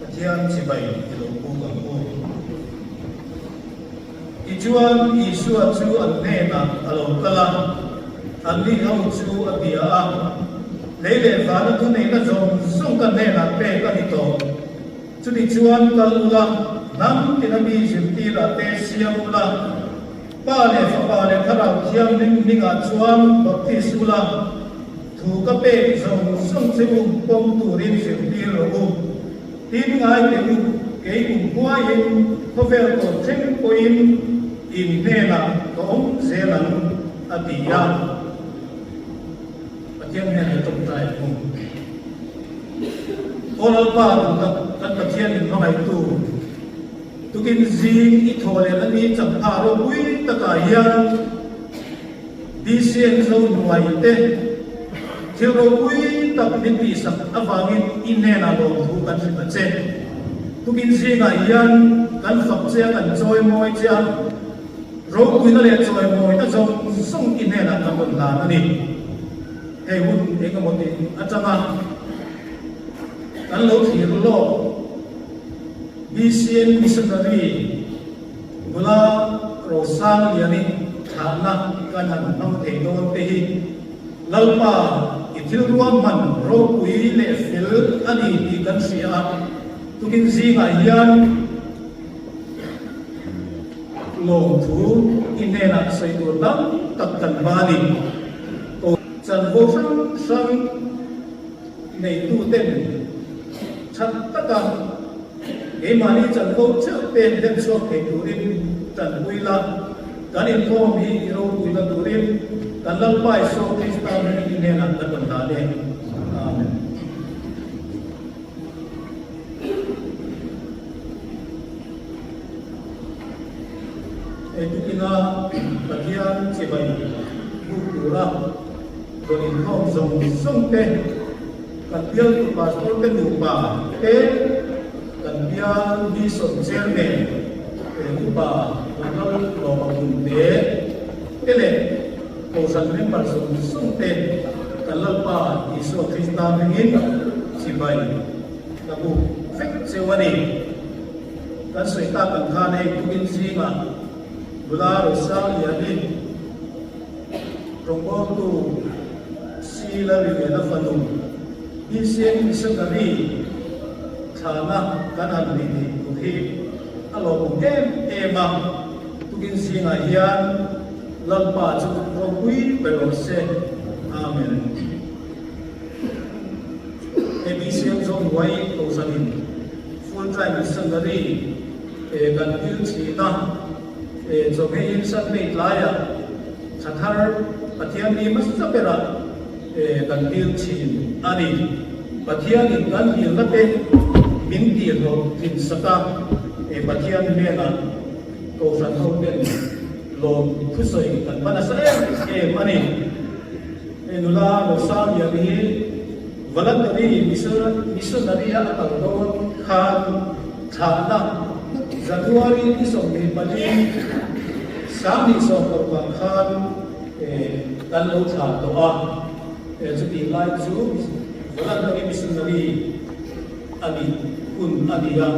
Pathian chibai i lo buk ang u. Tichuan, Isua chu an hnenah a lo kal a, anni ho chu a bia a, Lei leh vana thuneihna zawng zawng ka hnenah pek a ni tawh. Chutichuan kal ula, hnam tina mi zirtirah te siam ula, Pa leh Fapa leh Thlarau Thianghlim hmingah chuan baptis ula, thu ka pek zawng zawng che u pawm turin zirtir rawh u. Tin ngai teh u, kei kum huaiin khawvel tawp thleng pawhin in hnenah ka awm zel ang, a ti a. Pathian hnenah i tawngtai ang u. Aw Lalpa duh tak kan Pathian min hmangaihtu, tukin zing i thaw leh na ni changpha ropui takah hian BCN zo hnuai te thil ropui tak min tihsak avangin i hnenah lawmthu kan hrilh a che. Tukin zingah hian kan fak che a, kan chawimawi che a, ropuina leh chawimawina zawng zawng i hnenah kan rawn hlan a ni. Hei hun eng emaw tih atanga kan lo thlir lawk BCN Missionary nula Rosang Liani thlahna kan han hmang thei dawn te hi Lalpa i thil ruahman ropui leh fel a ni tih kan hria a, tukin zingah hian lawmthu i hnenah sawi tur tam tak kan hma a ni. Chanvo hrang hrang neituten that taka keimahni chanvo theuh te hlen chhuak thei turin tanpui la, kan inkhawm hi i ropuina turin kan Lalpa Isua Krista hming i hnenah kan rawn dah e. Amen. Eitukina Pathian chibai buk tura rawn inkhawm zawng zawng te, kan bialtu pastor te nupa te, kan bial mission chairman upa Ronald Lawmakhum te te leh Kohhran member zawng zawng te kan Lalpa Isua Krista hmingin chibai ka buk vek cheu a ni. Kan sawi tak ang khan hei tukin zingah nula Rosang Liani rawngbawltu Si Lalriana fanu BCM Missionary thlana kan han nih theih tur hi a lawmawm em em a, tukin zingah hian Lalpa chu ropui ber rawh se. Amen. ABC zawng huai Kohhranin Full Time Missionary kan dil thin a, chawhmeiin Sunday tlaiah tha thar Pathian ni hmasa berah kan dil thin a ni. Pathianin kan dilna te. min tihhlawhtlin sak a, Pathian hnenah Kohhran hoten lawm thusawi kan va nasa em em a ni. Hei nula Rosanglian hi Voluntary Missionary a a kal dawn khan thlahna January ni 24 2016 khan kan lo thlah tawh a, chutih lai chu Voluntary Missionary a nih hun a ni a.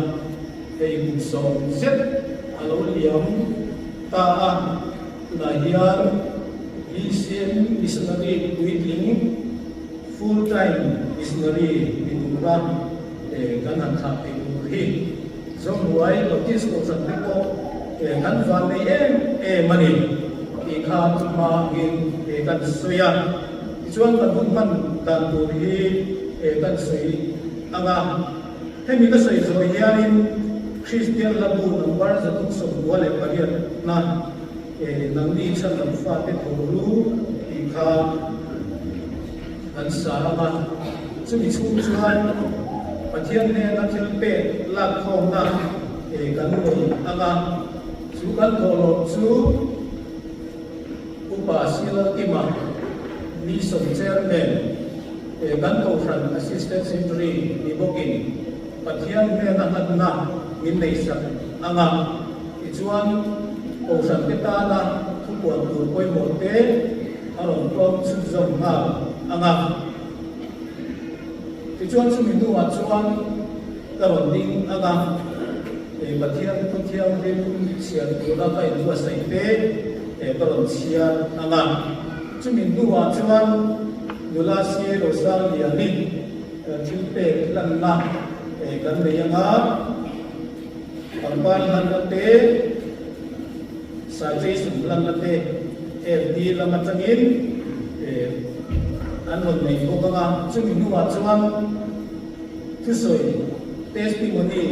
Hei kum 10 zet a lo liam ta a, tunah hian BCM Missionary puitling full time missionary ni tura kan han thlah theih tur hi Zohnuai Baptist Kohhran te pawh kan van nei em em a ni tih kha hma angin kan sawi a. Tichuan kan hun hman dan tur hi kan sawi ang a. Hemi ka sawi zawh hianin Kristian hlabu number 398 na nangni chhan lam fate tho ru tih kha kan sa ang a, chumi chhung chuan Pathian hnena thil pek lakkhawmna kan nei ang a, chu kan thawhlawm chu Upa Silalkima Mission Chairman kan Kohhran Assistant Secretary ni bawkin Pathian hnena hlanna min neihsak ang a, tichuan Kohhran te tana thupuan tur pawimawh te a rawn tlawm chhunzawm nghal ang a. Tichuan chumi hnuah chuan ka rawn ding ang a, Pathian Thu Thianghlim chhiar tura ka inbuatsaih te ka rawn chhiar ang a. Chumi hnuah chuan nula si Rosangliani thil pek hlanna kan nei ang a, pangpar hlanna te, citation hlanna te FB lam atangin an rawn nei bawk ang a. Chumi hnuah chuan thusawi, testimony,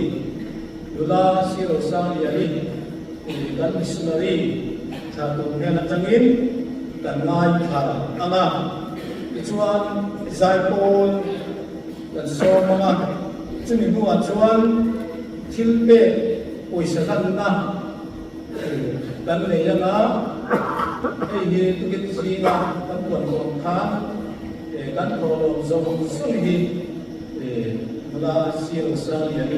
nula si Rosangliani kan missionary thla tur hnen atangin kan ngaithla ang a, tichuan zaipawl kan sawm ang a, chumi hnuah chuan thil pek pawisa hlanna kan nei ang a, hei hi tukin zinga kan puan khawm khan kan thawhlawm zawng zawng hi nula Sirosaliani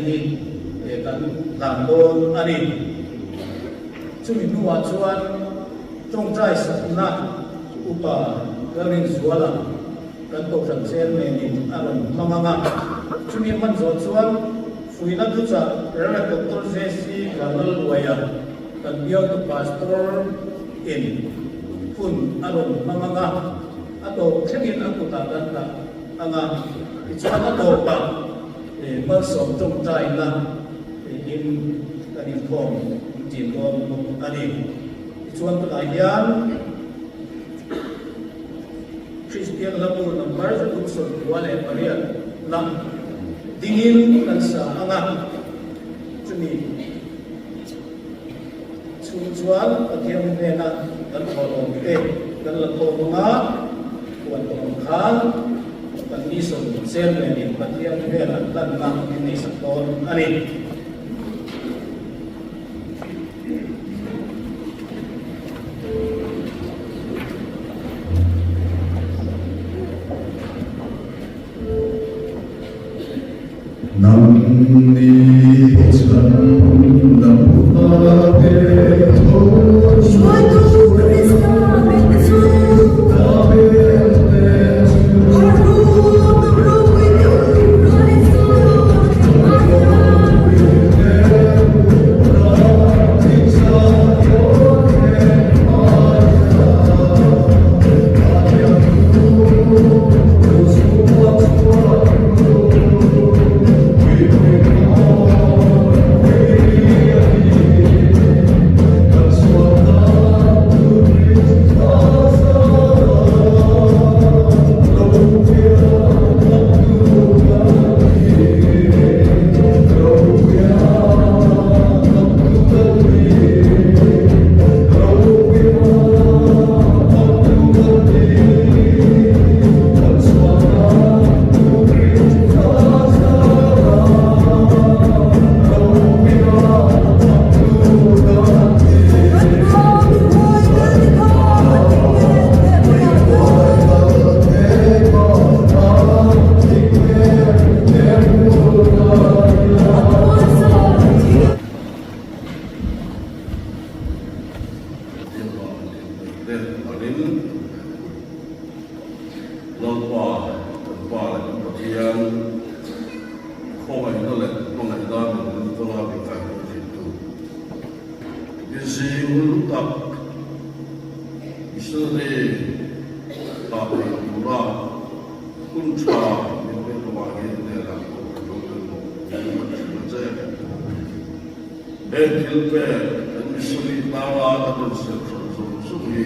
hi kan hlan dawn a ni. Chumi hnuah chuan tawngtai sakna Upa Lalrinzuala kan Kohhran Chairman-in a rawn hmang ang a. Chumi hman zawh chuan fuihna thuchah Rev. Doctor JC Vanlalluaia kan bialtu Pastor in hun a rawn hmang ang a, a tawp thlengin a kutah kan dah ang a. Tichuan a tawpah malsawm tawngtaina in kan inkhawm tih dawn bawk a ni. Tichuan tunah hian Kristian hlabu number 398 na dingin kan sa ang a, chumi chhung chuan Pathian hnena kan thawhlawm te kan la khawm ang a, puan tawh ang khan kan mission chairman in Pathian hnena hlanna min neihsak dawn a ni. Nangni chhan dam fate tho Hruaitu Krista min chu ka hmel te chu Har ru nu ropui te u Krista tak missionary dah thei tura hun tha min pek avangin hnenah pawh kan lo tel bawk tih kan hrilh a che. Heng thil pek kan missionary tana kan rawn siam hran zawng zawng hi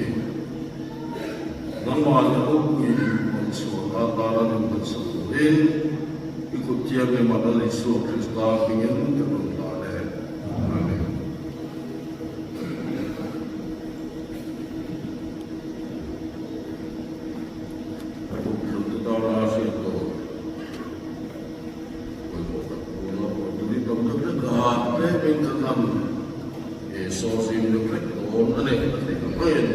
nangmah leh ropui inpuan chhuahna atana min hmansak turin i kut thianghlim a Lal Isua Krista hmingin kan rawn hlan e. Amen. Kohhran te tana hriat tur pawimawh tak tuna ruahmani tam deuh hlek a, tlemin kan han saw zim deuh hlek dawn a ni a theih ang aiin.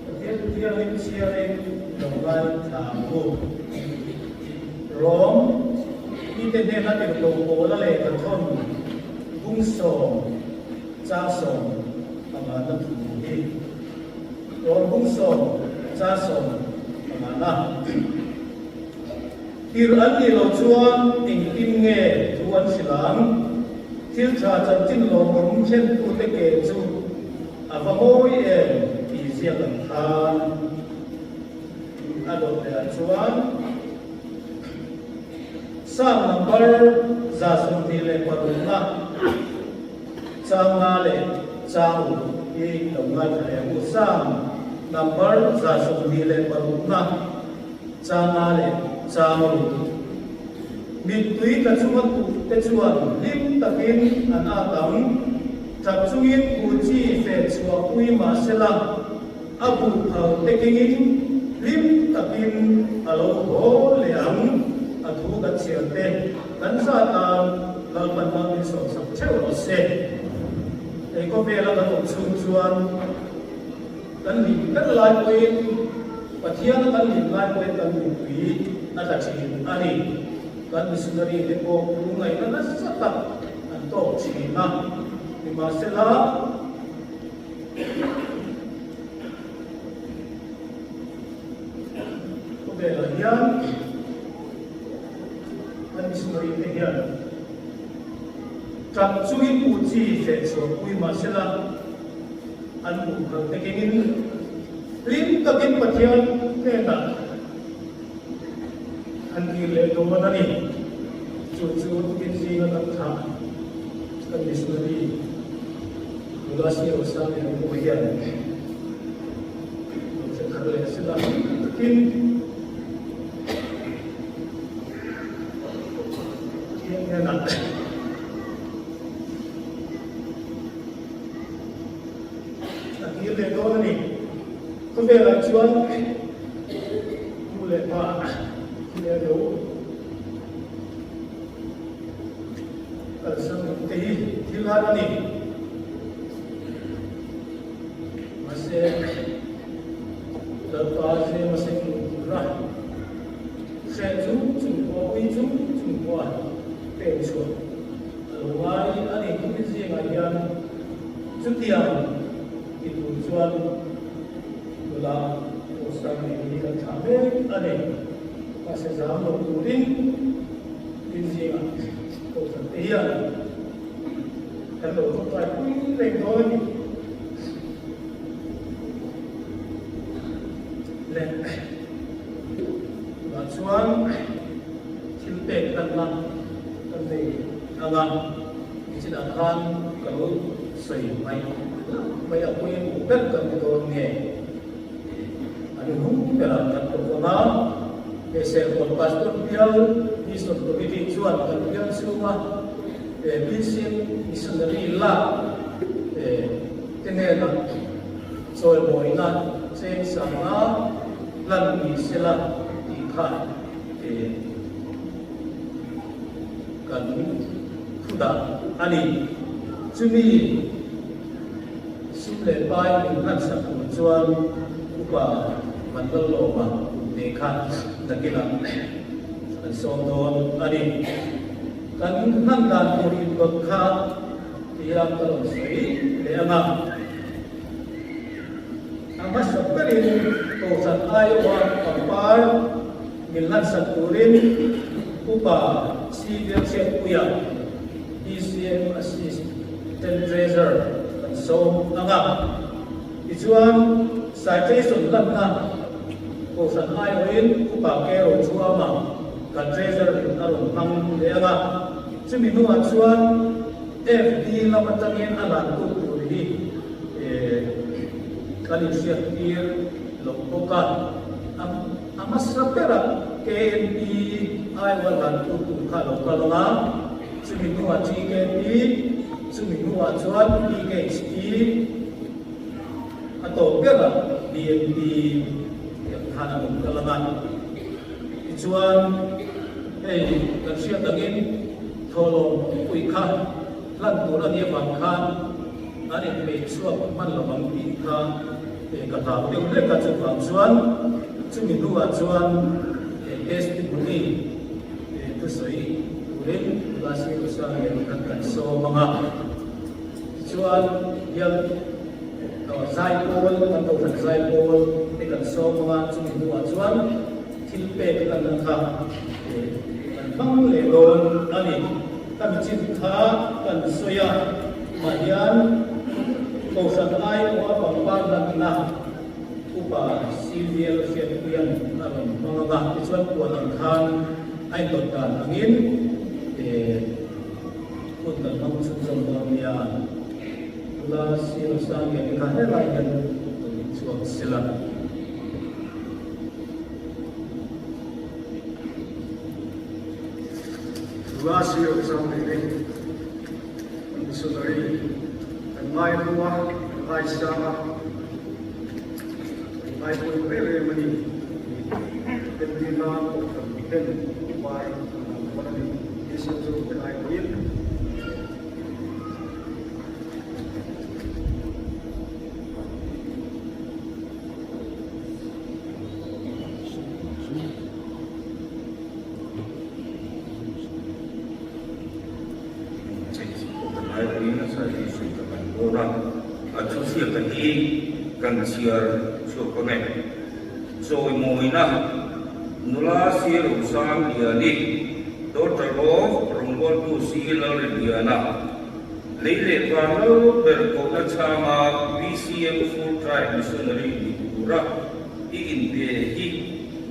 Pathian thiangin chhiarin lo ngaithla ang u. Rom mite hnena tirhkoh Paula lehkhathawn bungsawm chasawm pangana thu hi. Rom bungsawm chasawm pangana. Tirh an nih loh chuan engtin nge thu an hrilh ang? Thil tha chanchin lawmawm thlentute ke chu a va mawi em tih ziak ang khan a dawt leh ah chuan Psalm number 126 chang nga leh chang ruk hi lo ngaithla leh ang u. Psalm number 126 chang nga leh chang ruk. Mittui tla chunga tuh te chuan hlim takin an at ang. Tap chungin buh chi feh chhuah pui mah sela, a buh phal te kengin hlim takin a lo haw leh ang. A thu kan chhiar te kan zat nan Lalpan mal min sawmsak theuh rawh se. Hei khawvela kan awm chhung chuan kan hlim ber lai pawhin Pathiana kan hlim lai pawhin kan mittui a tla thin a ni. Kan missionary te pawh lungngaihna nasa tak an tawk thin a, nimahsela khawvelah hian kan missionary te hian tap chungin u chi feh chhuah pui mahsela an hmuh phal te kengin hlim takin Pathian hnenah An kir leh dawn a ni. Chu chu tukin zinga kan thlah kan missionary nula Sio Sang Lian pawh hian lo hre thar leh sela takin Pathian hnenah a kir leh dawn a ni. Khawvelah chuan nu leh pa thi leh lo kalsan te hi thil har a ni. Mahse, Lalpa zema seng tura hreh chung chung pawh, ui chung chung pawha pek chhuah a lo ngai a ni. Tukin zingah hian chutiang Ti tur chuan nula Rosa nei hi kan thlah mek a ni. Mahse zam lo turin Inzingah Kohhran te hian kan lo tawngtai pui reng dawn a ni. Leh tunah chuan thil pek lanna kan nei ang a, nichinah khan ka lo Sawi mai mai a pawimawh ber kan ni dawn nge? A ni hung berah kan lo vang a, he Serkawn Pastor Bial Mission Committee chuan kan bial chhunga BCM Missionary lak te hnena chawimawina cheng sanga lan ni sela tih kha kan thu dah a ni. Chumi sum leh pai min hmansak tur chuan Upa Vanlalawma kum te kha nakinah an sawm dawn a ni. Kan hman dan tur indawt kha tihian ka rawn sawi leh ang a. A hmasa berin Kohhran aiawha pangpar min hlansak turin Upa Civil Hriatpuia, BCM Assistant Treasurer. kan sawm ang a. Tichuan, citation lanna Kohhran aiawhin Upa Kero Chuama kan Treasurer in a rawn hmang leh ang a. Chumi hnuah chuan FD lam atangin a lantu tur hi kan inhriattir lo bawk a. A hmasa berah KNP aiawha lantu tur kha a lo kal ang a. Chumi hnuah TKP, chumi hnuah chuan PHP, a tawp berah BNP tih ang khan a rawn kal ang a. Tichuan, hei kan hriat angin thawhlawm pui kha hlan tur a nih avang khan an inpeih chhuak hman lo ang tih kha ka hlau deuh hlek a, chuvang chuan chumi hnuah chuan testimony thusawi turin Tulasi Rosanglian khan kan sawm ang a. Tichuan bial zaipawl kan kohhran zaipawl te kan sawm ang a, chumi hnuah chuan thil pek lanna kha kan hmang leh dawn a ni. Ka michin kha kan sawi a, mah hian kohhran aiawha pangpar lanna Upa CVL Hriatpuia'n a rawn hmang ang a, tichuan puan ang khan a indawt dan angin hun kan hmang chhunzawm dawn nia. Nula Sir Sangliani kha helai hian rawn inchhuak sela. Nula Sir Sangliani Missionary kan ngai hnu a, kan ngai sang a, kan ngai pawimawh em em a ni tih entir nan kohhran ten par an han hawn a ni. Isua chu kan ai pawhin. A thuziaka hi kan chhiar chhuak ang e. Chawimawina nula Sir Usang Liani, daughter of rawngbawltu Si Lalriliana, lei leh van lal ber kohna chhanga BCM Full Time Missionary ni tura i inpe hi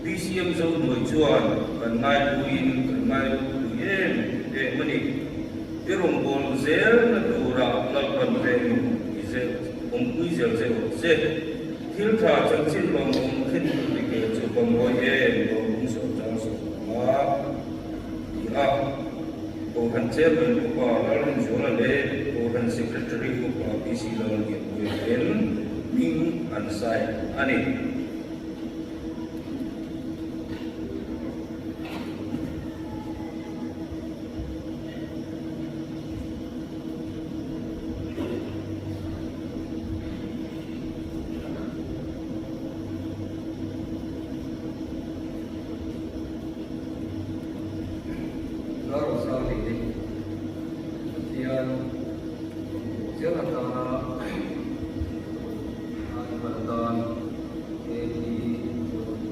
BCM Zohnuai chuan kan ngaipuiin kan ngairopui em em a ni. I rawngbâwl zêlna tûra Lalpan vêngin i zel awmpui zel che rawh se. Thil ṭha chanchin lawmawm khin i ke chu va mawi em lawmawm sawm chang sawm a ti a. Kohhran Chairman Upa Lalrinzuala leh Kohhran Secretary Upa PC Lallianpuia ten hming an sign a ni. Lalrosang nih hi Pathian zel atana a inhman atan AD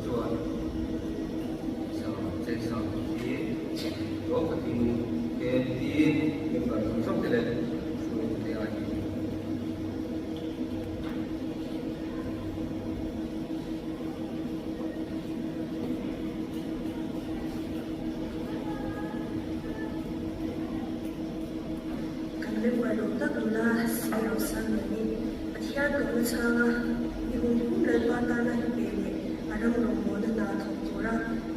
chuan Cheng hi tlawm takin KMP member zawng zawng te leh hruaitute a ni. Kan member lo tak nula si Rosang Liani Pathian kohna chhanga i hun hum Lalpa tana i pe leh a ram rawngbawlna hna thawk tura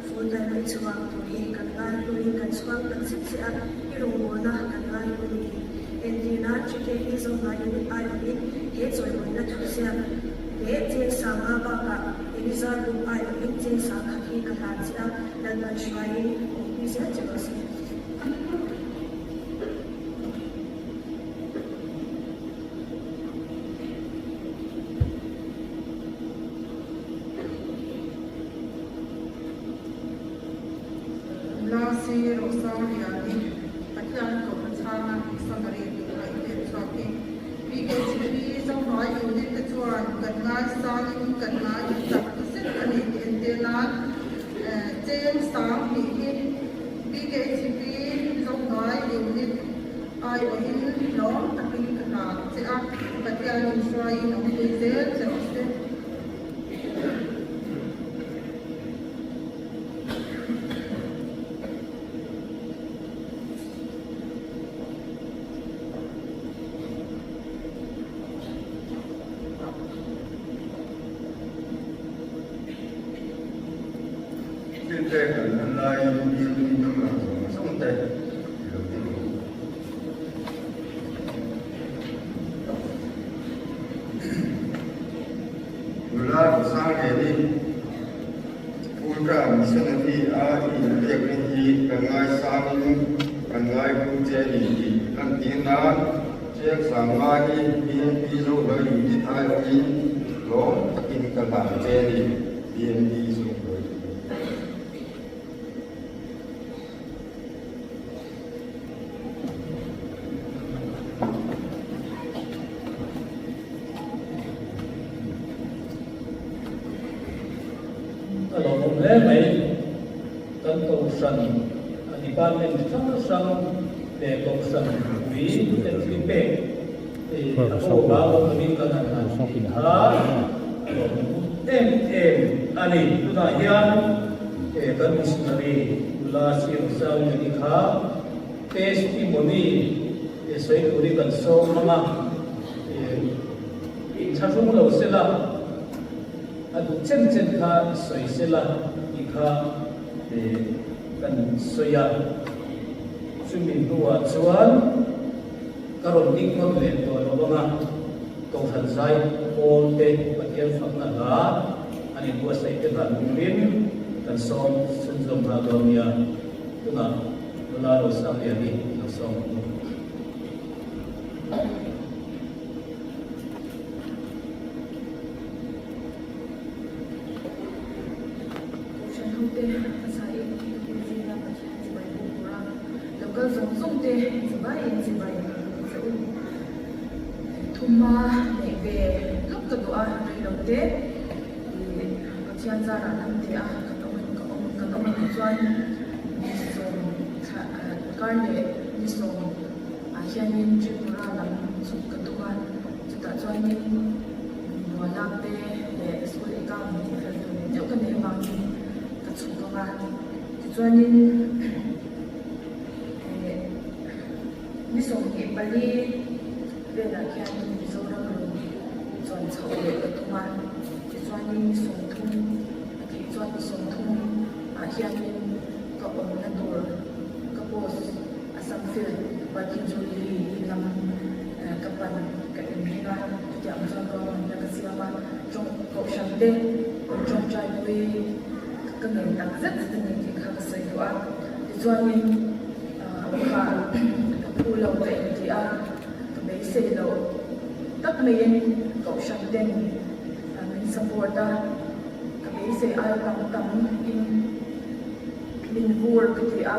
full time a i chhuak tur hi kan ngai hluin kan chhuang tak zet che a, i rawngbawlna kan ngai hlu ni tih entir nan GKP Zohna Unit aiawhin he chawimawina thuziak leh cheng sanga bakah Eliza Group aiawhin cheng sang khat hi ka hlan che a, Lalpan hruaiin awmpui zel che rawh se. Lasi Rosaria hi Pathian kohna chhanga Samari tura i pek chhuak hi PHP Zohnuai unit te chuan kan ngaisangin kan ngai tak zet a ni tih entir nan cheng sang hnih hi PHP Zohnuai unit aiawhin hlawm takin ka hlan. hlan che a, Pathianin hruaiin awmpui zel che rawh se. Thilpek kan hman laiin bialtu member zawng zawng te i lo ti rawh u. Nula Rosangliani Full-time missionary a i inpekna hi kan ngaisangin kan ngaihlu che a ni tih kan ti nan Chiang Sangma hi BNP Zohnuai Unit aiawhin lawm takin ka hlan che a ni, BNP Zohnuai Unit. A lawmawm hle mai. Kan kohhran a department hrang hrang leh kohhran pui te thil pek a ho hlau lo turin kan han han tih kha a lawmawm em em a ni. Tunah hian kan missionary nula Sir Zauliani kha testimony sawi turin kan sawm ang a, inthlahrung lo sela. A duh chen chen kha i sawi sela tih kha kan sawi a, chumi hnuah chuan ka rawn ding ngawt leh tawh lo ang a, Kohhran zai pawl te Pathian fakna hla an inbuatsaih te hlan turin kan sawm chhunzawm nghal dawn nia, tunah nula Rosangliani lo sawm ang u. Kohhran hote hmasa in thilpui zinga Pathian chibai pawh tur a lo kal zawng zawng te chibai in chibai ang che u. Thuma neih ve lawk ka duh a rei lo te ih Pathian zarah lam teh a kan awm ka awm kan awm anih chuan ni sawm thla kar leh ni sawm ah hianin Tripura lam chhuk ka tum a. Chutah chuanin bualak te leh school account tih fel tur leh deuh ka neih avangin ka chhuk ang a. Tichuanin eh ni 24 velah khian Mizoram rawn chuan chhoh leh ka tum a. Tichuanin ni 30 a theih chuan ni 30 ah hianin ka awmna tur ka post Assam Field Parking chu Lily lam ka pan ka inring a, chutiang chuan ruahmanna ka siam a, tawng kohhran te tawngtai pui ka ngen tak zet zet a ni tih kha ka sawi duh a, tichuanin kha ka phu lo ka inti a, ka beisei loh tak maiin kohhran ten min support a, ka beisei ai tam tam in min vur ka ti a.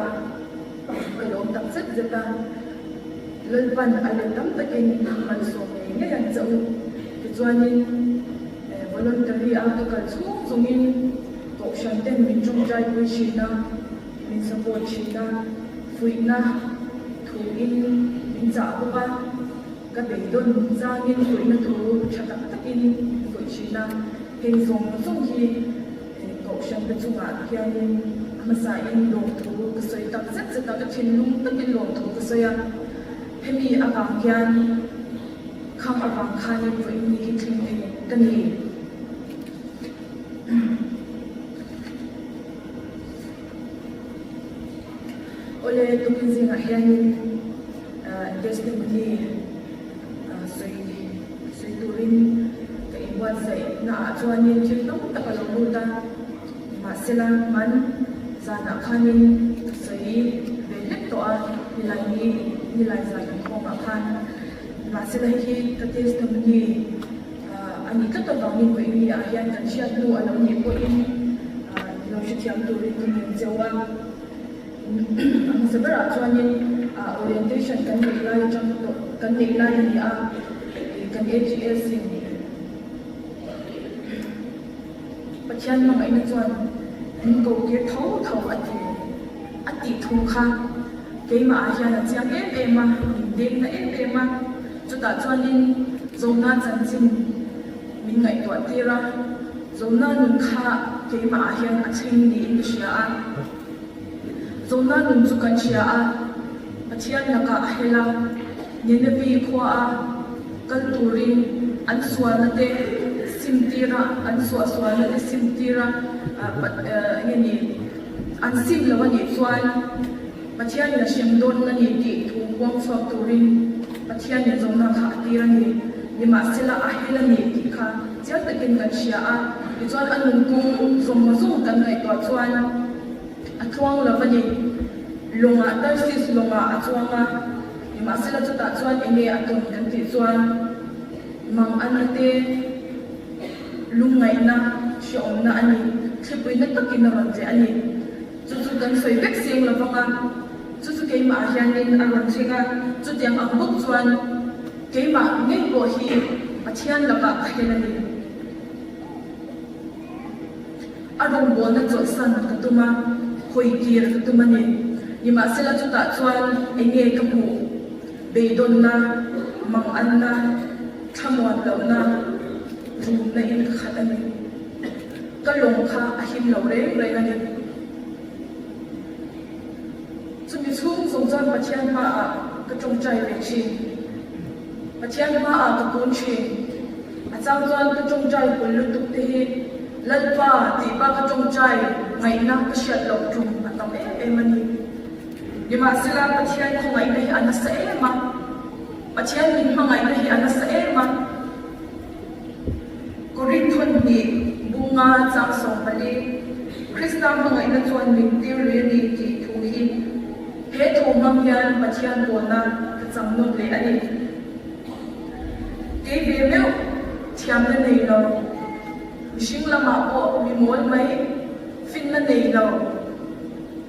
Ka lawm tak zet zet a, Lalpan a let tam takin malsawm ngei ngei ang che u. Tichuanin voluntary a ka kal chhung chungin Kohhran ten min tawngtai pui thin a, min support thin a, fuihna thuin min chah bawk a, ka beidawn zangin fuihna thu tha tak takin min fuih thin a, heng zawng zawng hi Kohhran te chungah hianin a hmasain lawmthu ka sawi tak zet zet a, ka thinlung takin lawmthu ka sawi a. Hemi avang hian khang avang khanin vawiin ni hi thleng thei ka ni. Awle, tukin zingah hianin testimony sawi sawi turin ka inbuatsaih naah chuanin thil tam tak a lo lut a, nimahsela hman zanah khanin ka sawi ve hlek tawh a, nilai ni nilai zan inkhawmah khan nimahsela hei hi ka testimony a nih tlat avangin vawiin ni ah hian kan hriat hnu a lo nih pawhin lo hrethiam turin ka ngen cheu a. A hmasa berah chuanin orientation kan neih lai atang tawh kan neih lai a ni a, kan AGS in Pathian hmangaihna chuan min ko kir tho tho a ti a tih thu kha keimah ah hian a chiang em em a, min dengna em em a. Chutah chuanin Zona chanchin min ngaihtuah tir a, Zona nun kha keimah ah hian a thleng niin ka hria a. Zona nun chu kan hria a, Pathian lakah a hel a, Nineveh khua a kal turin an sualna te sim tir a, an suahsualna te sim tir a, enge ni, an sim lo a nih chuan Pathianin a hrem dawn a ni tih thu huang chhuak turin Pathianin zawhna kha a tir a ni. Nimahsela a hel a ni tih kha chiang takin kan hria a, tichuan a nun kawng zawng zawng kan ngaihtuah chuan a tluang lo a ni. Lawngah Tarsis lawngah a chuang a, nimahsela chutah chuan enge a tawn kan tih chuan mang ana te lungngaihna hreawmna a ni, thlipuina takin a rawn tleh a ni. Chu chu kan sawi vek seng lo vang a, chu chu keimah hianin a rawn thleng a, chutiang ang bawk chuan keimah ngei pawh hi Pathian lakah ka hel a ni. A rawngbawlna chawlhsan ka tum a, hawi kir ka tum a ni. Nimahsela chutah chuan enge ka hmuh? Beidawnna, manganna, thlamuan lohna, rumna in ka khat a ni. Ka lawng kha a him lo reng reng a ni. Chumi chhung zawng chuan Pathian hmaah ka tawngtai ve thin. Pathian hmaah ka kun thin. A chang chuan ka tawngtai pul lutuk te hi Lalpa tih bak a tawngtai ngaihna ka hriat loh tum a tam em em a ni. Nimahsela Pathian khawngaihna hi a nasa em a, Pathian min hmangaihna hi a nasa em a. Korinthon nih bunga chang 14, Krista hmangaihna chuan min tir lui a ni tih thu hi he thu hmang hian Pathian pawlna ka chang nawn leh a ni. Kei ve meuh thiamna nei lo, mihring lamah pawh mi mawl mai, finna nei lo,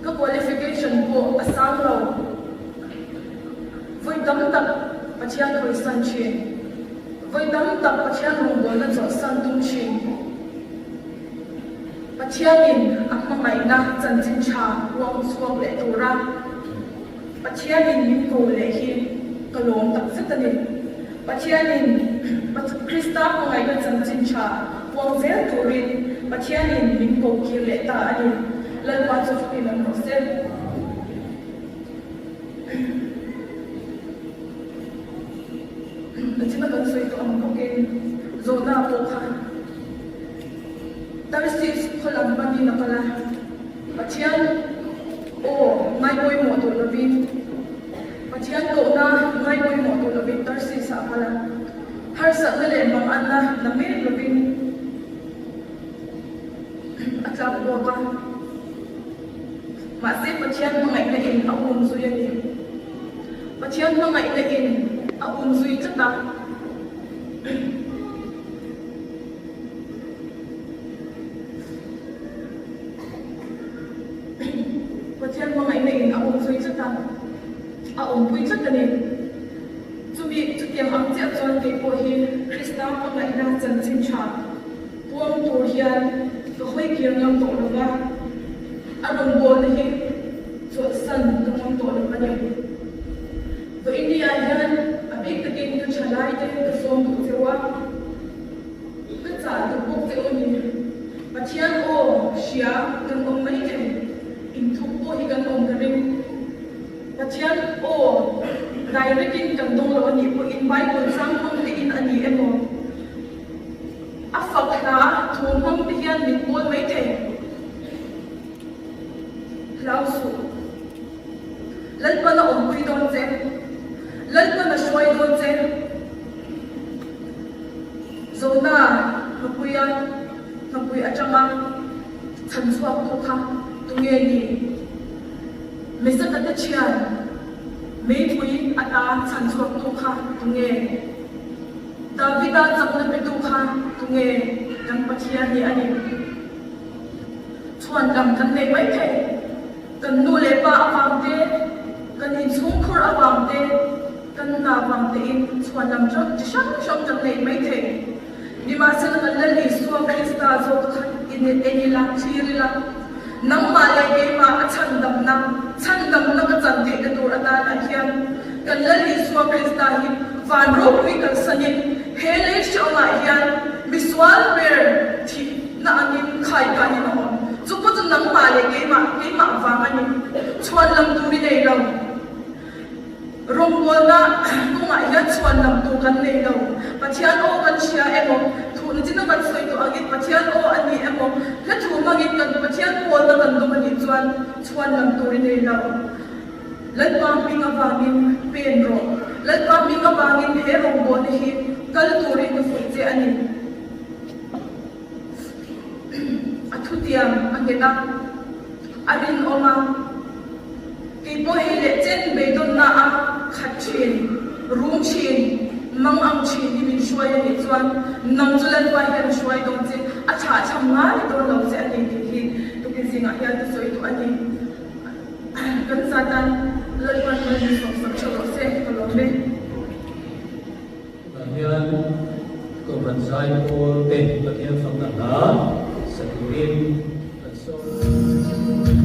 ka qualification pawh a sang lo. Vawi tam tak Pathian hawisan thin. Vawi tam tak Pathian rawngbawlna chawlhsan tum thin. Pathianin a hmangaihna chanchin tha huang chhuak leh tura Pathianin min ko leh hi ka lawm tak zet a ni. Pathianin Krista hmangaihna chanchin tha huang zel turin Pathianin min ko kir leh ta a ni. Lalpa chu fakin an rawh se. Nichina kan sawi tawh ang bawkin zawhna pawh kha Tarsis khaw lam panin a kal a, Pathian aw ngai pawimawh tawh lovin, Pathian kohna ngai pawimawh tawh lovin Tarsis ah a kal a, harsatna leh manganna la mek lovin a tlak buak a. Mahse Pathian hmangaihna in a um zui a ni. Pathian hmangaihna in a um zui tlat a. Pathian hmangaihna in a um zui tlat a, a awmpui tlat a ni. Chumi chutiang ang chiah chuan kei pawh hi Krista hmangaihna chanchin tha Puang tur hian ka hawi kir ngam tawh lo va, a rawngbawlna hi chawlhsan ka ngam tawh lo a ni. Vawinia hian a bik takin ka thalai te ka sawm duh cheu a, ka chah duh bawk cheu a ni. Pathian aw hria kan awm mai thei, inthup pawh hi kan awm ka ring. Pathian aw direct in kan dawng lo a nih pawhin Bible chang hmang tein a ni emaw? A fak hla thu hmang te hian min pawl mai thei. Hlau suh. Lalpan a awmpui dawn che. Lalpan a hruai dawn che. Zona hnapuia hnapui atanga chhan chhuak tu kha tunge ni? Mesaka te thian meipui ata chhan chhuak tu kha tunge? Davida chakna petu kha tunge kan Pathian hi a ni. Chhuan lam kan nei mai thei. Kan nu leh pa avang te, kan inchhungkhur avang te, kan hna avang tein chhuan lam chi hrang hrang kan nei mai thei. Nimahsela kan Lal Isua Krista zawk kha en ila, thlir ila, nangmah leh keimah a chhandamna, chhandamna ka chan theihna tur atanah hian kan Lal Isua Krista hi. van ropui kalsanin he lei hreawmah hian misual ber thihna angin khaikanin a awm. Chu pawh chu nangmah leh keimah, keimah vang a ni. Chhuan lam tur i nei lo. Rawngbawlna kawngah hian chhuan lam tur kan nei lo. Pathian aw kan hria emaw, thuhna china kan sawi tawh angin Pathian aw a ni emaw, hla thu hmangin kan Pathian pawlna kan dawng a nih chuan chhuan lam tur i nei lo. Lalpa hming avangin pen rawh. Lalpa hming avangin he rawngbawlna hi kal turin ka fuih che a ni. A thutiam a nghet a, a rinawm a. Kei pawh hei leh chen beidawnna a khat thin, rum thin, mang ang thin hi min hruai a nih chuan nang chu Lalpa hian a hruai dawn che, a chhahchham ngai dawn lo che a ni tih hi tukin zingah hian ka sawi duh a ni. Kan zatan Lalpan mal min sawmsak tha rawh se, ka lawm e. Tunah hian Kohhran Zaipawl te Pathian fakna hla sa turin kan sawm.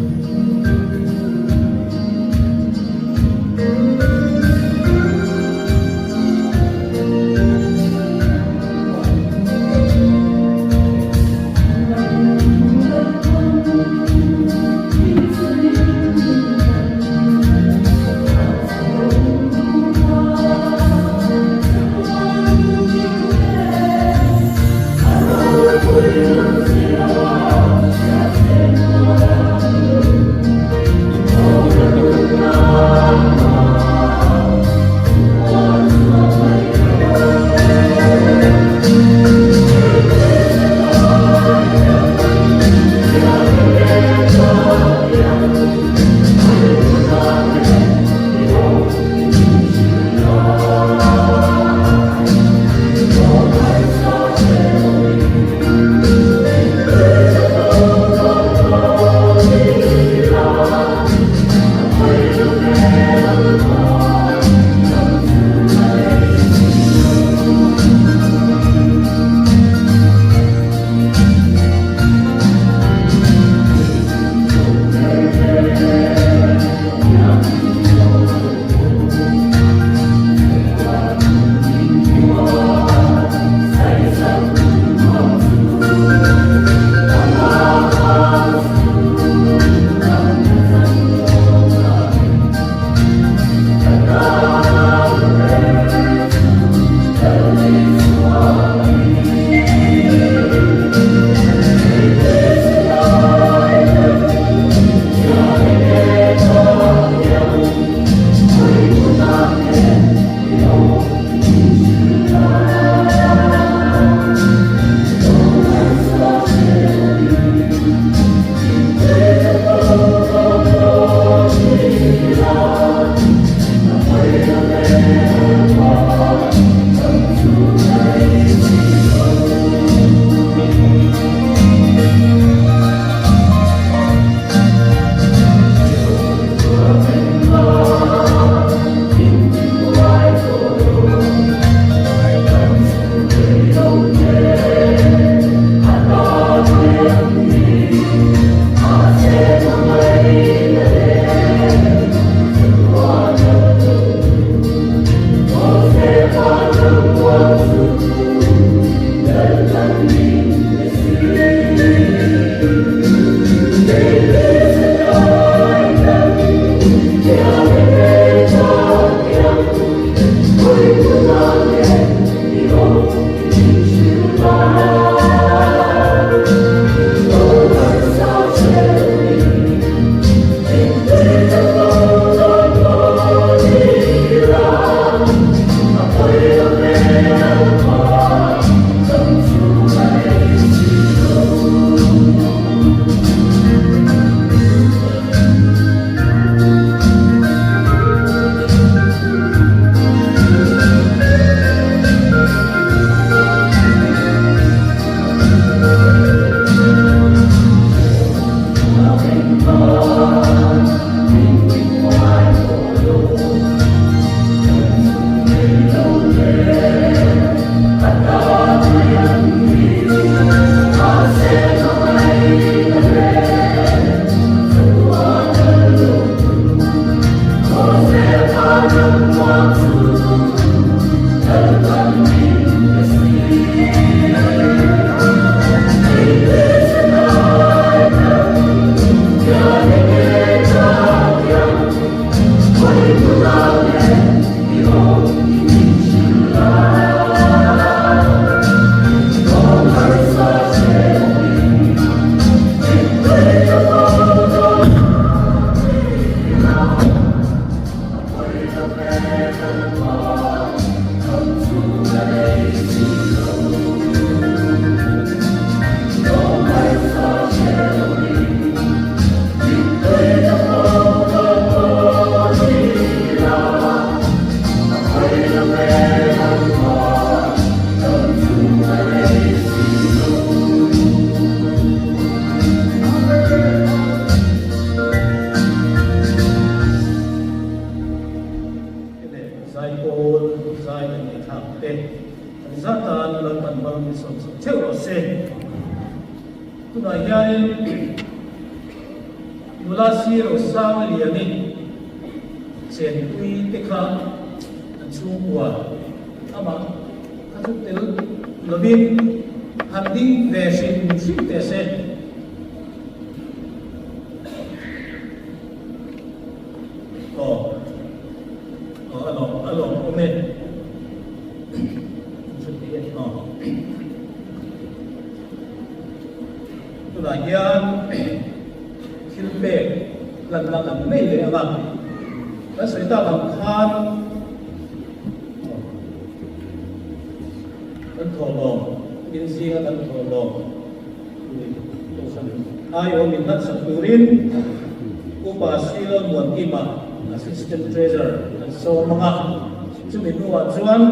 Zaipawl zai kan ngaihthlak te an zatan Lalpan mal min sawm sak theuh rawh se. Tunah hianin nula sir Osang Liani chenpui te kha an chhungkua amah kha chu tel lovin han ding ve hrim hrim teh se. Aw aw a lawm a lawm awm e. Aw tunah hian thil pek lanna kan nei leh ang a, kan sawi tak ang khan kan thawhlawm inzinga kan thawhlawm Aiawm in hlatsak turin Upa Silo Muankima, Assistant Treasurer an sawm ang a, chumi hnuah chuan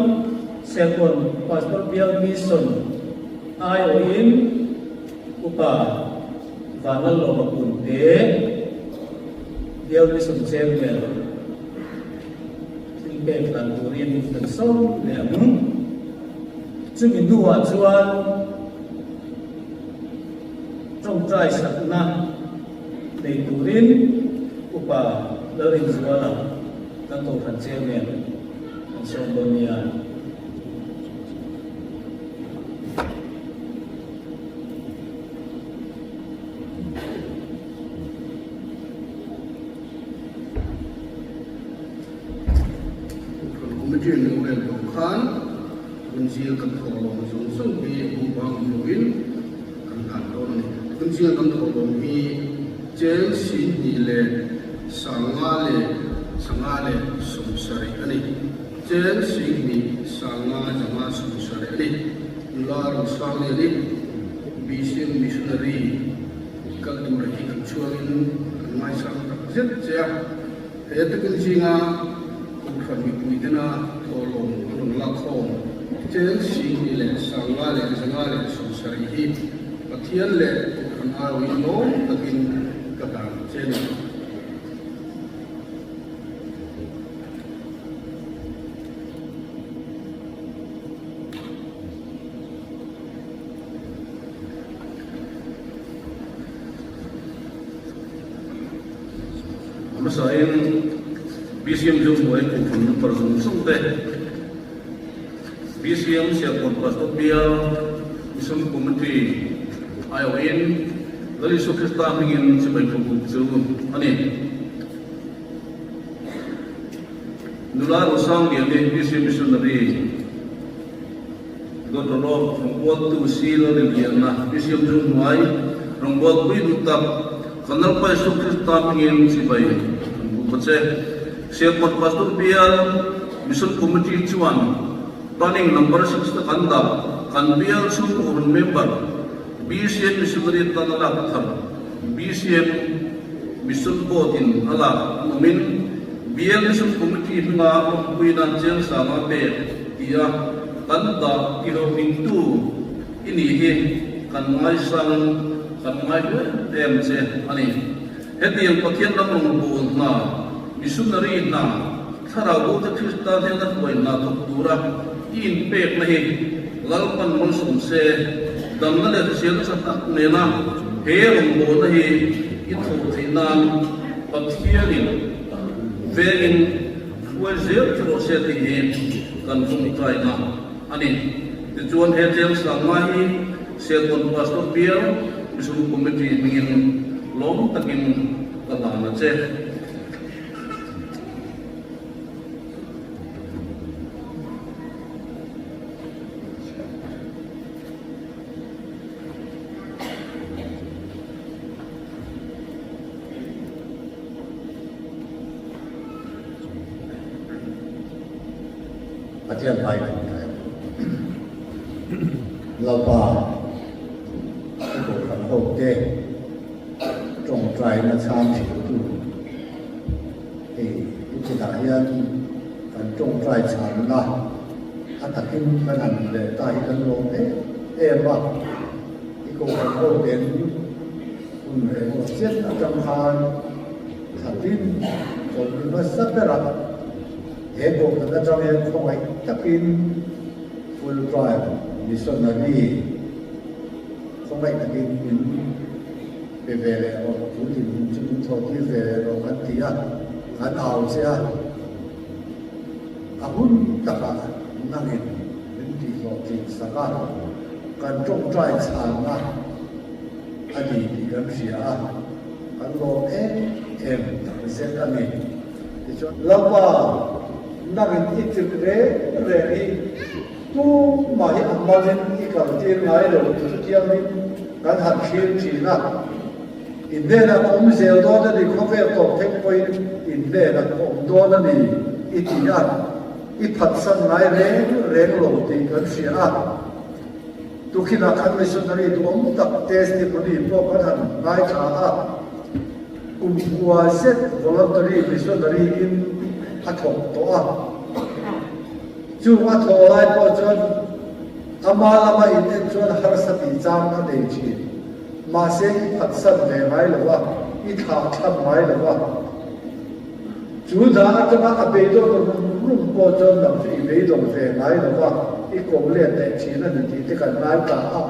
Serkawn Pastor Bial Mission aiawhin Upa Vanlalawma Punte, Bial Mission Chairman thil pek hlan turin kan sawm leh ang. Chumi hnuah chuan Tawngtai sakna nei turin Upa Lalrinzuala kan Kohhran Chairman kan sawm dawn nia. Kohhran Committee an rorel tawh khan Hunzia kan thawh lawm zawng zawng hi bumba awm loin kan hlan dawn a ni. Hunzia kan thawh lawm hi cheng 20 leh 50 leh 5 leh 70 a ni. Cheng 20 50 5 70 a ni. Nula Rosang Liani, BCM Missionary kal tura hi kan chhuangin kan ngaisang tak zet che a. He takin zinga Kohhran mipui tena thawhlawm an rawn lak khawm cheng 20 leh 50 leh 5 leh 70 hi Pathian leh Kohhran aiawhin lawm takin ka dan che a ni. A hmasain BCM Zoom hnuai Kohhran number zawng zawng te, BCM Sialkawt Pastor Bial Mission Committee aiawhin Lal Isua Krista hmingin chibai thawkuk chu a ni. Nula Rosangliani BCM Missionary Dawt rawk rawngbawltu si lo rin lianna BCM chu hnuai rawngbawlpui duh tak kan Lalpa Isu Krista hmingin chibai an buk a che. Serkawn Pastor Bial Mission Committee chuan Planning Number 6 te kan dah kan bial chhungkaw rawn member BCM Missionary tan a lak thar BCM Mission Board in a lak an awmin Bial Mission Committee hmanga lawmpuina Chelsanga pek tia kan dah tihlawhtlingtu i nih hi kan ngaisang kan ngai hle em che a ni. Hetiang Pathian ram rawngbâwl hna, missionary hna, thlarau bote Krista hnena hruai hna thawk tura i inpekna hi Lalpan malsawm se, damna leh hriselna tha tak nena he rawngbâwlna hi i thawh theih nan Pathianin vengin Hruai zel chu rawh se tih hi kan tawngtaina a ni. Tichuan he cheng sangma hi Serkawn Pastor Bial Mission Committee hmingin lawm takin ka hlan a che. Pathian hmai kan ṭai ang. Lalpa, i kohhran hote ṭawngṭaina chhang ṭhintu hei tukinah hian kan ṭawngṭai chhanna a takin kan han hmu leh ta hi kan lawm em em a. I kohhran hoten hun reng aw chiat aṭang khan thlatin chawlhni hmasa berah He kohhran atang hian khawngaih takin full time missionary khawngaih takin min pe ve leh rawh, chu dinhmun chu min thawh tir ve leh rawh kan ti a, kan au che a, a hun takah nangin min tihhlawhtlin sak a, kan tawngtai chhanna a ni tih kan hria a, kan lawm em em takzet a ni. Tichuan, Lalpa, nangin i tirh reng reng hi tumah hi a malin i kaltir ngai lo tih chu thiangin kan han thlir thin a. In hnenah ka awm zel dawn a ni, khawvel tawp thek pawhin in hnenah ka awm dawn a ni i ti a, i phatsan ngai reng reng lo tih kan hria a. Tukhinah khan missionary duhawm tak testimony pawh kan han ngaithla a. Kum kua zet voluntary missionary in a thawk tawh a, chung a thawh lai pawh chuan ama lama in en chuan harsa tih chang a nei thin. Mahse i phatsan ve ngai lo a, i thlah thlam ngai lo a. Chu hna atanga a beidawn rum rum pawh chuan nang chu i beidawng ve ngai lo a, i ko let leh thin a ni tih te kan ngai ta a.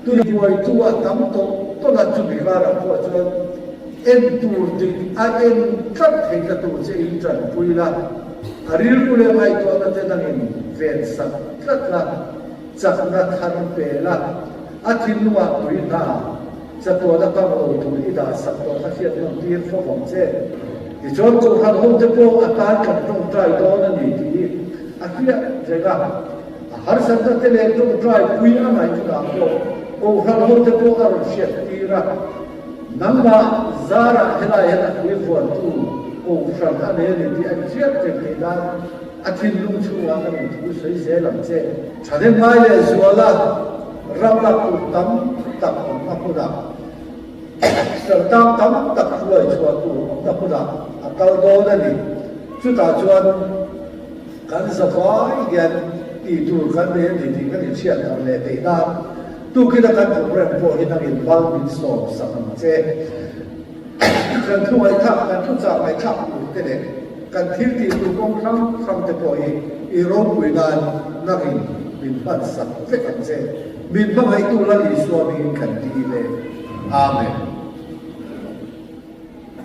Tui buaitu a tam tawh tawlh a, chumi karah pawh chuan en tur dik a en tlat theihna tur che in tanpui la, a rilru leh ngaihtuahna te dangin ven sak tlat la, chakna thar pe la, a thinlungah tui hna chatuan a kang lo tur i dah sak tawh kha hriat nawm tir fo vang che. Tichuan Kohhran hote pawh a tan kan tawngtai dawn a ni tih a hriat reng a. A harsatna te leh tawngtai pui a ngaih hunah pawh Kohhran hote pawh a rawn hriat tir a, nangmah zarah helai hian a pui vuantu Kohhran a nei a ni tih a inhriat reng theih nan a thinlung chhungah ka rawn thu sawi zel ang che. Thahnem ngai leh zuala ram lak tur tam tak awmna hmunah Sertang tam tak hruai chhuah tur awmna hmunah a kal dawn a ni. Chutah chuan. Kan zavai hian tih tur kan nei a ni tih kan inhriat thar leh theih nan tukina kan program pawh hi nangin mal min sawm sak ang che. Kan thu ngaihthlak, kan thu chah ngaihthlak tur te leh kan thil tih tur kawng hrang hrang te pawh hi i ropui nan nangin min hman sak vek ang che. Min hmangaihtu Lal Isua hmingin kan ti le. Amen.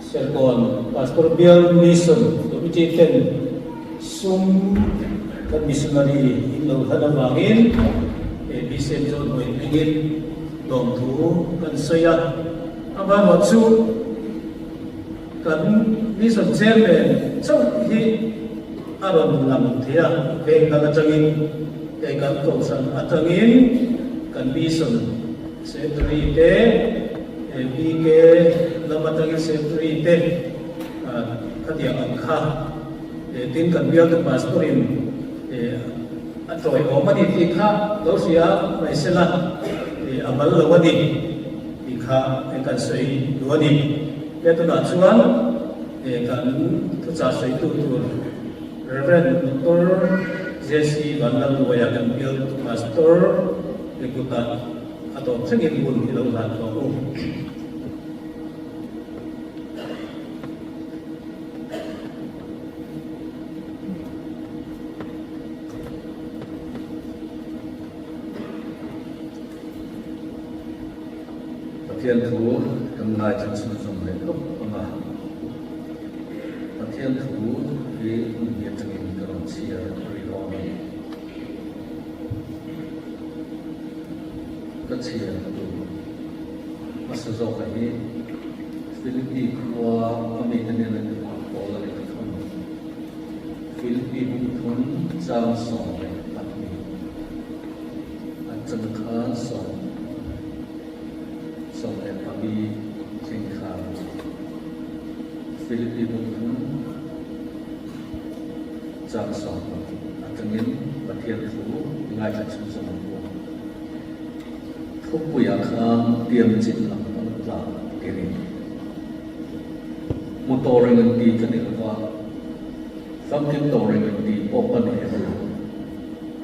Serkawn Pastor Bial Mission Committee ten sum kan missionary in lo hlan avangin BCM Zohnuai hmingin lawmthu kan sawi a. Amaherawh chu kan Mission Chairman chauh hi a rawn lang thei a, veng dang atangin eh kan kohhran atangin kan Mission Secretary te, BK lam atangin Secretary te khatiang ang kha tin kan bialtu Pastor in a tawiawm a ni tih kha lo hria mai sela a mal lo a ni tih kha kan sawi duh a ni. He tunah chuan kan thuchah sawitu tur Rev. Doctor JC Vanlalluaia kan bialtu Pastor te kutah a tawp thlengin hun hi lo hlan tawh u. Pathian thu kan ngaithla chhunzawm leh lawk ang a, Pathian thu hi hun hi atangin ka rawn chhiar rih dawn a ni. Ka chhiar tur hmasa zawka hi Philippi khua a mite nena inhmuh pawl a ni ta thung. Philippi bungthum chang 12 a chang khan 14 thleng khan Philippi bungthum. Chang 10 atangin Pathian thu i ngaithla chhunzawm ang u. Thupuiah khan tiam chin lam kan tla ti a ni. Hmu tawh reng an ti ka ni lo va, famkim tawh reng an ti pawh ka ni hek lo.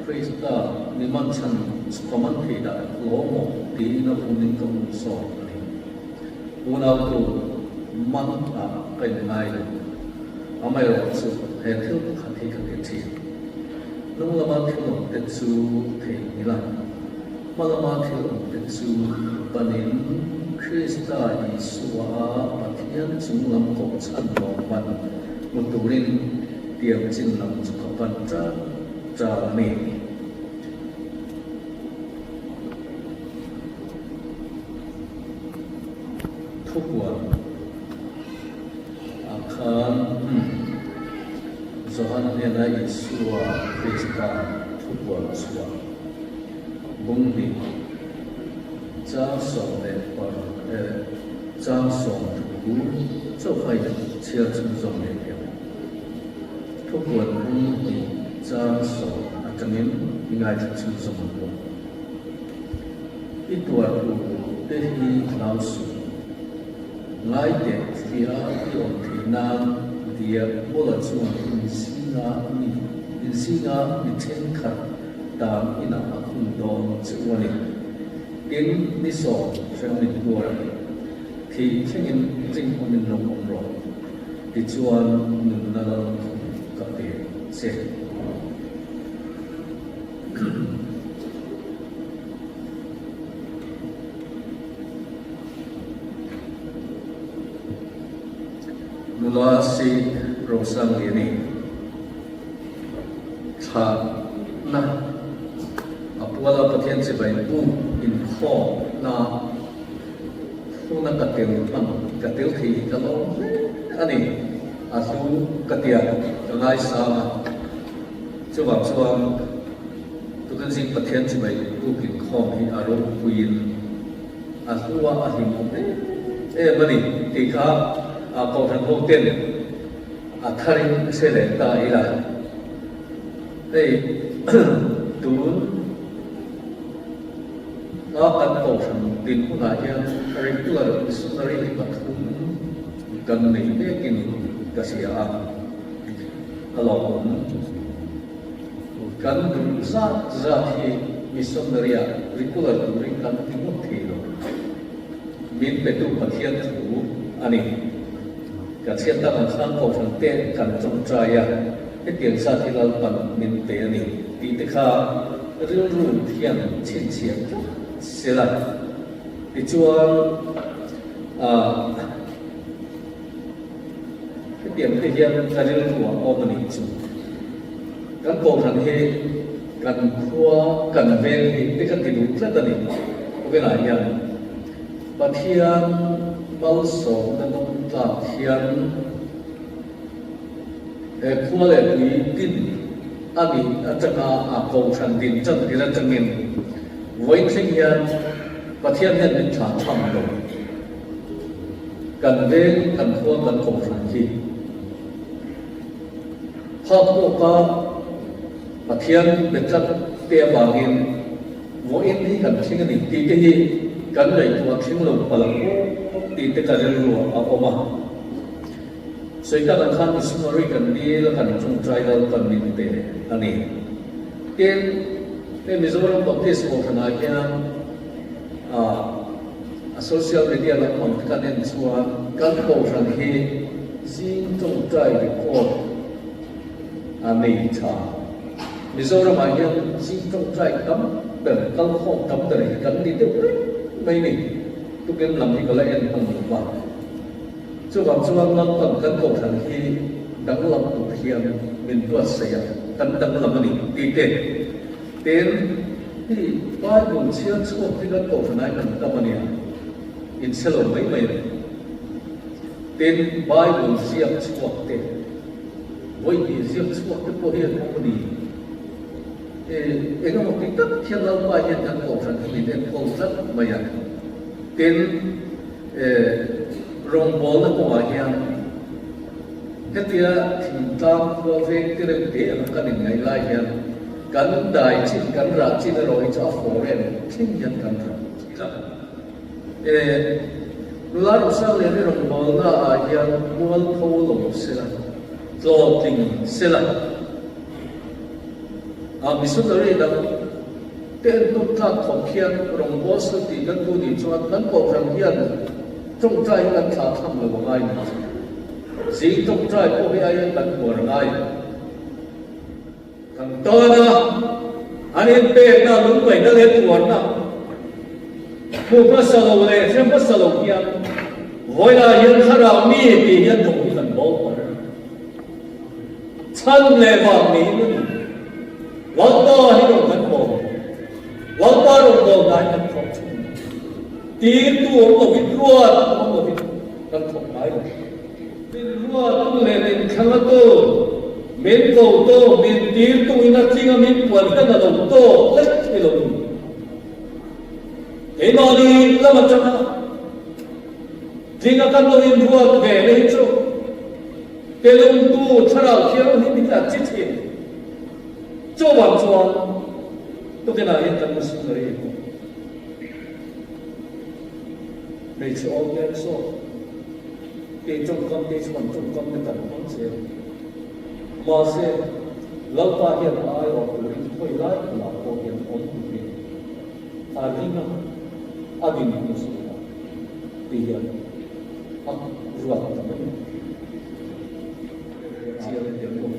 Krista mi man chhan chu ka man thei dah lawm aw tiin a umin ka um sawt a ni. Unautu man ah ka inngai lo. Amaherawhchu he thil pakhat hi ka ti thin. Hnung lama thil awm te chu theihnghilh a, hma lama thil awm te chu panin Krista Isua Pathian chung lam koh chhan lawm man hmu turin tiang chin lam chu ka pan ṭan ṭan a ni. Thupuan ah khan Johan hnena Isua Krista thupuan chhuah bunghnih chang 16 eh chang 30 chauh a inchhiar chhunzawm leh thei. Thupuan bunghnih chang 10 atangin i ngaithla chhunzawm ang u. I tuar tur te hi hlau suh. Ngai teh thlia i awm theih nan diak mawla chuan inzinga mi inzinga mi thenkhat tan inah a khung dawn che u a ni. Tin, ni sawm hrem min tuar a ni. Thih thlengin rinawmin lo awm rawh. Tichuan nunna lal thum ka pe che. Nula si Rosangliani thlahna a puala Pathian chibai bu inkhawmna huna ka tel hman ka tel thei hi ka lawm hle a ni. A hlu ka tia ka ngaisang a. Chuvang chuan tukin zing Pathian chibai buk inkhawm hi a ropuiin a hlua a hlimawm em em a ni tih kha Kohhran ho ten a tharin a hre leh ta ila. Hei tun a kan Kohhran din hunah hian regular missionary hi pathum kan nei vekin ka hria a. A lawmawm. Kan duh zat zat hi missionary-ah regular turin kan ti ngawt thei lo. Min petu Pathian thu a ni. Ka chhiat tak ang khan Kohhran te kan tawngtai a, hetiang zat hi Lalpan min pe a ni tih te kha rilru thian chhinchhiah tlat sela. Tichuan, ah. Hetiang te hian ka rilru ah awm a nih chu. Kan kohhran hi kan khua kan veng hi te ka ti duh tlat a ni. Khawvelah hian Pathian malsawmna dawng tlak hian he khua leh tui din a nih atanga a kohhran din tan tir atangin vawiin thleng hian Pathian hian min thlah tham lo. Kan veng, kan khua, kan kohhran hi phak tawka Pathian be tlat te avangin vawiin hi kan thleng a ni tih te hi kan ngaihtuah thleng lo palh ang aw tih te ka rilru ah a awm a. Sawi tak ang khan missionary kan dil a kan tawngtai lal kan min pe a ni. Tin, hei Mizoram Baptist Kohhranah hian a social media lampang te kan en chuan kan kohhran hi zing tawngtai record a nei tha. Mizoramah hian zing tawngtai tam ber, kalkhawm tam ber hi kan ni deuh reng mai ni. Tukin lam hi ka la en hman lo va. Chuvang chuan lampang kan kohhran hi danglam tur hian min buatsaih a, kan danglam a ni tih te. Tin, hei Bible chhiar chhuak hi kan kohhranah kan tam a nia, inchhe lo mai mai a ni. Tin, Bible ziak chhuak te, vawihnih ziak chhuak te pawh hi an awm a ni. Eng emaw ti tak hian Lalpa hian kan kohhran hi min enkawl tlat mai a. Tin, rawngbawlna kawngah hian. Hetia thingtlang khua veng te reuh te anga kan inngaih lai hian kan dai chin, kan rah chin erawh hi chu a foreign thleng hian kan rah thin a. E, nula Rosang lian hi rawngbawlna ah hian mualpho lo sela, tlawtling sela. A missionary dang te entawn tlak khawp hian rawngbâwl sel tih kan duh nih chuan kan kohhran hian tawngtai hi kan thlah tham lo a ngai ni. Zing tawngtai pawh hi aiin kan uar a ngai. Kan tana an inpekna, lungngaihna leh tuarna hmu hmasa lo leh hre hmasa lo hian vawilah hian thlarau mi tih hian rawng hi kan bawl palh. Chhan leh vang niin a ni. Lalpa hi rawn kan bawl. Lalpa rawn bawl nai kan thawk thin. Tirtu awm lovin, ruat awm lovin kan thawk ngai lo. Min ruattu leh min thlangatu, min kotu, min tirtu in a tling a min puan hian a lo tawk lek thei lo ni. Keimahni lam atanga tling a kan lo inruat ve na hi chu Telungtu Thlarau Thianghlim hi a chi thin. Chuvang chuan tukinah hian kan missionary pawh hmeichhe awm lem zawk kei tawngkam te chuan tawngkam te kan hmang zel. Mahse, Lalpa hian a aiawh turin khawi lai hmunah pawh hian awm turin a ring a, a dinhmun zawkah ti hian a ruat ta mai a. Chiang te pawh,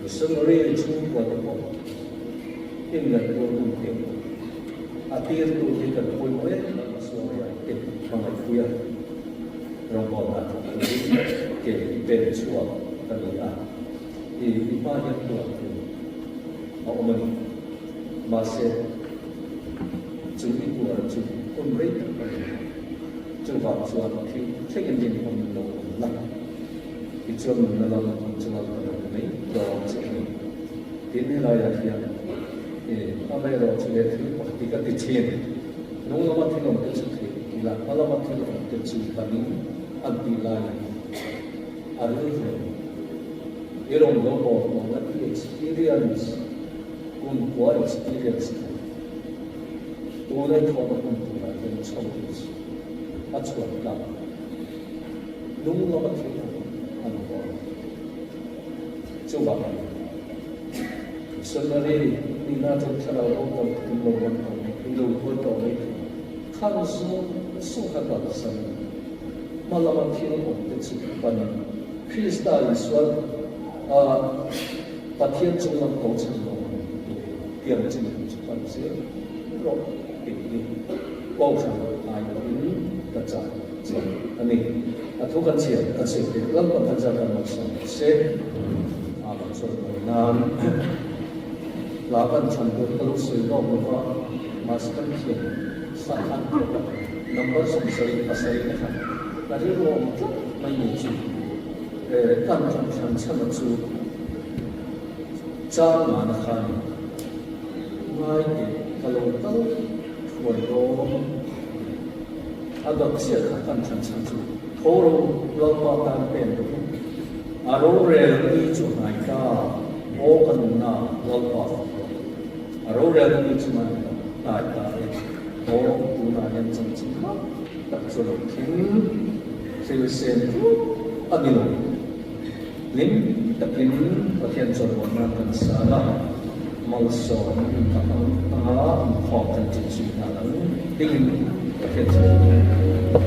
missionary chhungkua te pawh inngaihtuah hun te pawh a tirtu hi kan pawimawh em em a sualria te hmangaihpui a, rawngbawl dan thawk turin ke pen chhuak ka ni a, i i hma hian tuah tur a awm a ni. Mahse, chu i tuar chu hun rei tak a ni. Chuvang chuan thil thlengin rinawm lo awm la, tichuan nunna lam ang chu lal ka lo pe mai dawn che a ni. Tin, helaiah hian e, amaherawhchu he thil pakhat hi ka ti thin, hnung lama thil awmte chu theih ila, hma lama thil awmte chu panin an tih laiin a rilru i rawn lo bawl tawhna i experience, kumkhua experience kha tuna i thawhna hmun turah hian chho tur chu a chhuat tlak hnung lama thil awm an bawl. Chuvangin missionary nihna atang thlarau ho tam tum lo ram tawh mai thei lo tuar tawh mai thei khang zawng zawng kha kalsan hma lama thil awm te chu panin Krista Isua a Pathian chung lam ko chhan lo turin tiang chin chu pan zel rawh tih hi Kohhran ai pawhin ka chah che a ni. A thu kan chhiar kan sawi tir Lalpan kan zar kan lo sawi rawh se. A kan sawi mawi nan hla kan chhan tur ka lo sawi lawk lo va, mahse kan thiam sa khan number 77 te kha ka rilru awm tlat mai ni chu kan thlan thlan chhan a chu chang ngana kha a ni. Ngai teh ka lo kal thuai dawn. A dawt chiah kha kan thlan chhan chu tho ro Lalpa tan pen rawh u. A rorel ni chu hnai ta, aw ka nunna Lalpa fak rawh. A rorel ni chu hnai ta e, aw tunah hian chanchin mak tak chu lo thleng thil sen tluk a ni lo. Hlim takin Pathian chawlhbawlna kan sal a, malsawm a hmang anga inkhawm kan tih zui nghal ang dingin Pathian chawlhbawlna.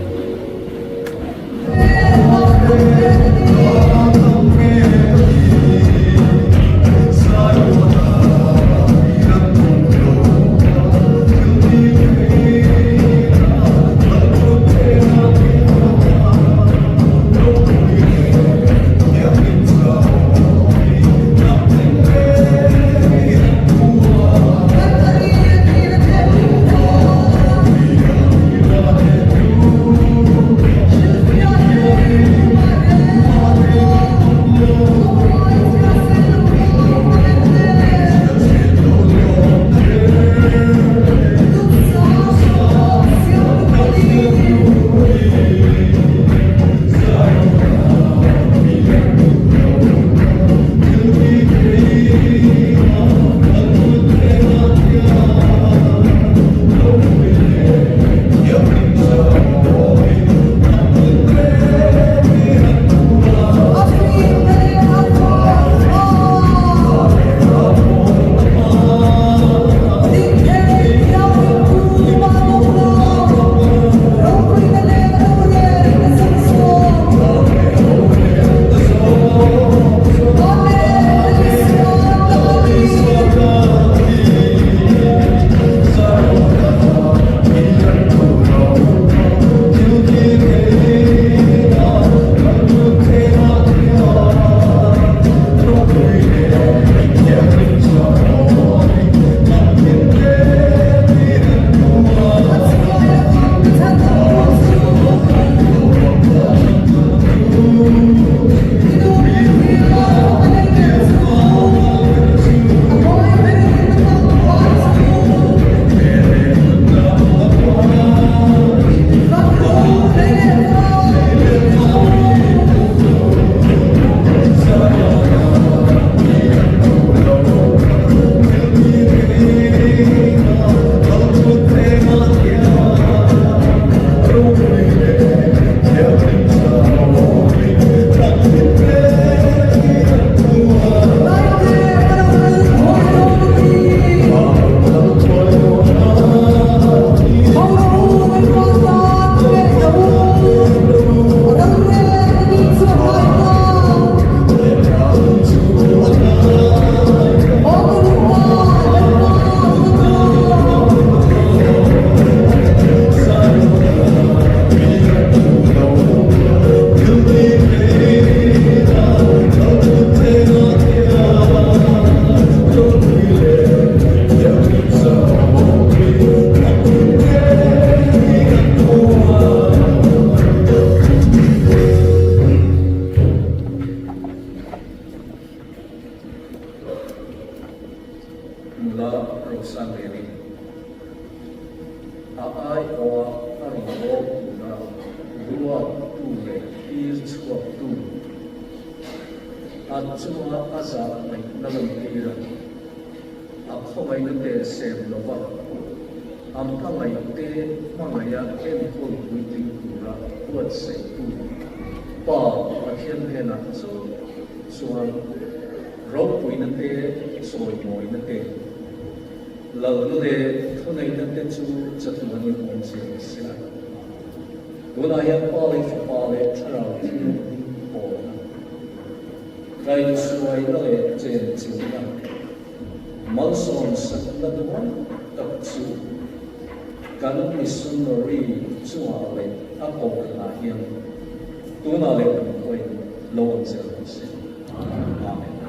Nula Rosangliani a aiawha a rawn bawk tura ruattu leh tir chhuaktu a chunga a zah ngaihna lantir a, a khawngaihna te sem lova a hmangaihte hmangaiha enkawl puitling tura buatsaihtu Pa Pathian hnenah chauh chuan ropuina te, chawimawina te, lalna leh thuneihna te chu chatuanin awm zel se la. Tunah hian Pa leh Fapa leh Thlarau Thianghlim pawlna, kaihhruaina leh chenchilhna, malsawmsakna duang tak chu kan missionary chungah leh a kohhranah hian tunah leh kan pawhin lo awm zel rawh se. Amen.